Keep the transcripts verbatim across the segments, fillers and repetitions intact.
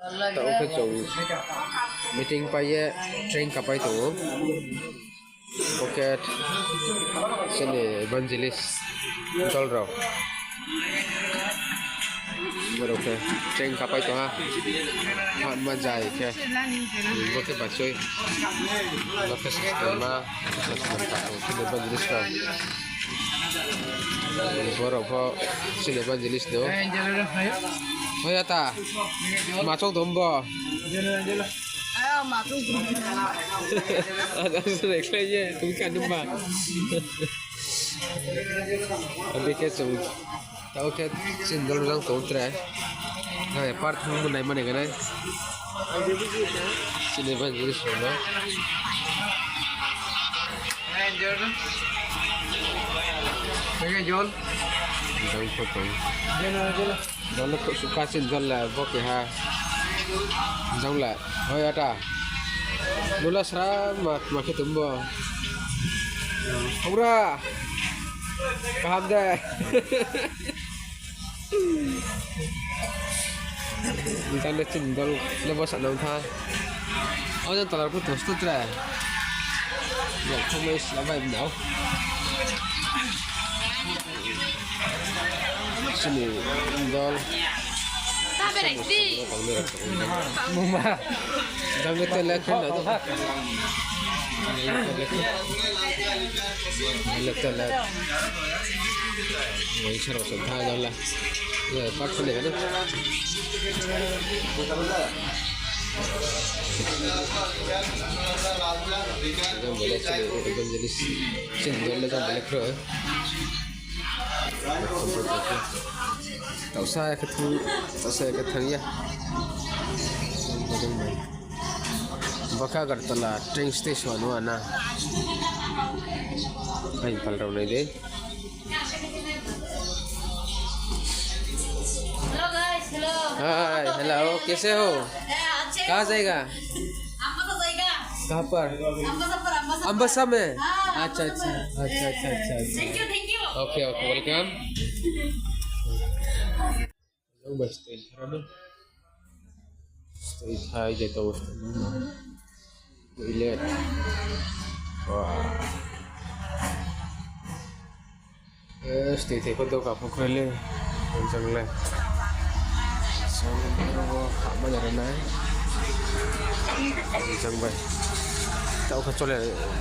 Taoh khe chung meeting pai ye train kapai tong ou. Bo khe chini evangelist dol rao. Borao khe train kapai tong ha. Phatma jai khe. Bo khe bachoi. Bo khe sistema. Chini evangelist rao. Borao pho chini evangelist no. Hoi ata. Ma chong dom bo. Ang se rekhlai ye, tong kha nung ba. Adi khe chung, taoh khe chini dol jang tong tre. Hai, part thang bo nai mani ganai. Chini evangelist rao no. Jol. Jang pho tong. Jol le khuh suka chini jol le bo keha. Jang le. Hoi ata. Nula sra ma, ma khe tum bo. Ora. Kaham de. Jang le chini dol le bo sa nang tha. O jang tolar pho tos tu tre. Jang thang mai sla bai nao. Chini dol. Muma. Jang le tele khe na. Jang le tele. Wai saro sa tha jang le. Part khe na. Jang bole chini evangelist. Chini dol le jang bole kro. Taohsa ya khe thang, taohsa ya khe thang ya. Bo khe Agartala train station wo na. Ai, pal rao nai de. Hello guys, hello. Hi, hello, कैसे हो? कहाँ जाएगा? अम्बासा जाएगा। कहाँ पर? अम्बासा पर, अम्बासा पर। अम्बासा में? हाँ, अच्छा, अच्छा, अच्छा। Thank you, thank you। Okay, okay, welcome। Jang bai stay tha na. Stay tha je to. Toilet. Wah. Eh, stay tha ko doka pho kroi le. Jang le. Jang le bo ha ma jara nai. Jang bai. Taoh kha chole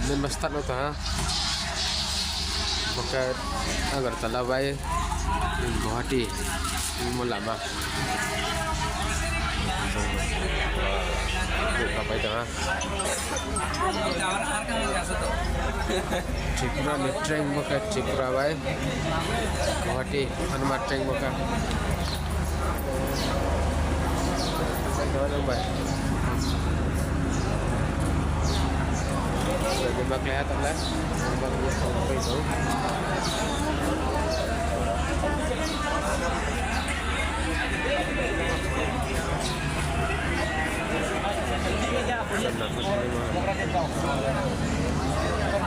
main bus start no ta ha. Bo khe Agartala bai Guwahati mo lama. Bo kha bai tong ha. Tripura ni train bo khe Tripura bai Guwahati. Hanma train bo kha. Bai tong ha nang bai. Bai tong ha nang bai.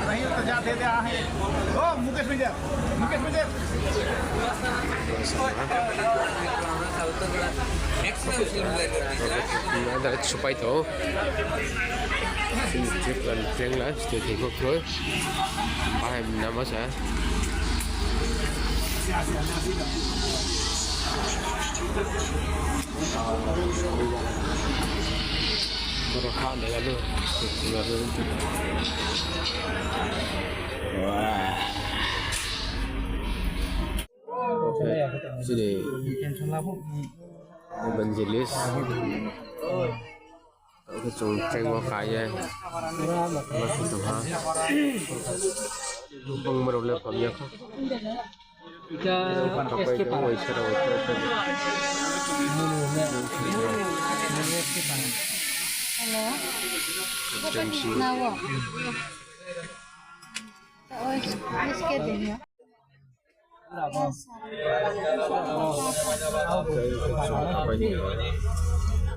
नहीं तो जा दे दे, आ है। ओ, मुकेश भैया, मुकेश भैया। Direct supai tho. Sini trip kan pleng la, stay tho kroi. Bahai nama sa. Boro ha de galo. Wah. Sini evangelist. Oke, chung train wo kha ye. Masuk tu ha. Bung maro le pam ya kha. Ita S K para. Hello. Train si. Nawo. Oi, S K de ya.